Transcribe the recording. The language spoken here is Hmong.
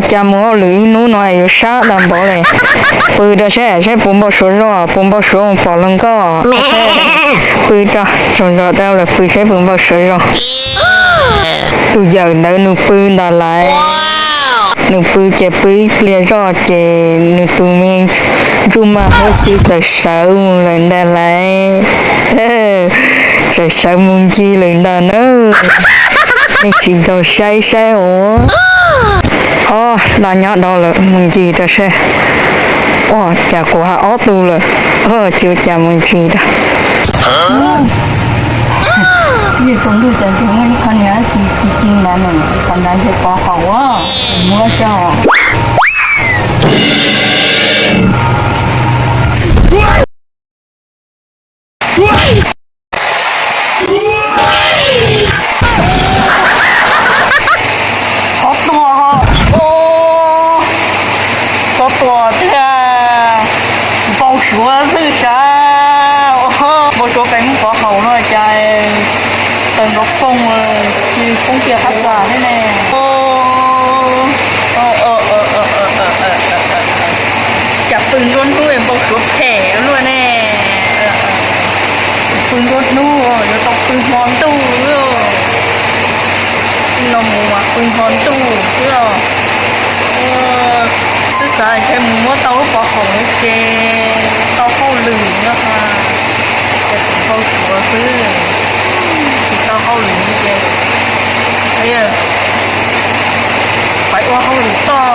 Cas mus hauj lwm ib hnub no yuav sab tag npaum li. Pw rau seb, seb puas npau suav zoo, puas npau suav pom hluas nkauj. Pw rau, tsaug zog tau lawm, pw seb puas npau suav zoo. Tus yawm ntawd nws pw ntawd lawm. Nws pw ces pw ib pliag zoj ces nws tus me ntsuj mas huab xib txawm sawv mus lawm ntag lawm. Txawm sawv mus ncig lawm ntag na. Nej tsis nrog saib saib os. Ob, dab nyob dau lawm, mus ncig rau seb. Ua cas kuv hais ob tug lawm, tsis ua cas, mus ncig rau. Yog tsaus ntuj cas tsis muaj ib qho niag dab tsi ci ci ntawd ne, qhov ntawd ntshe pov haum, muab tso. Txhob tuag, txhob tuag tiag, npau suav xwb sav, npau suav pes muab pov haum no cas taws nrov poog, tsis poob kiag qab txag thiab ne. Cas pw nruab hnub npau suav phem luaj ne. Pw nruab hnub yuav tau pw hmo ntuj. No mus mas pw hmo ntuj xwb. Twb xav ntshe mus muab tau lub pov haum ces tau hauj lwm no ha, ces tseem npau suav xwb, tsis tau hauj lwm ces pais ua hauj lwm toj.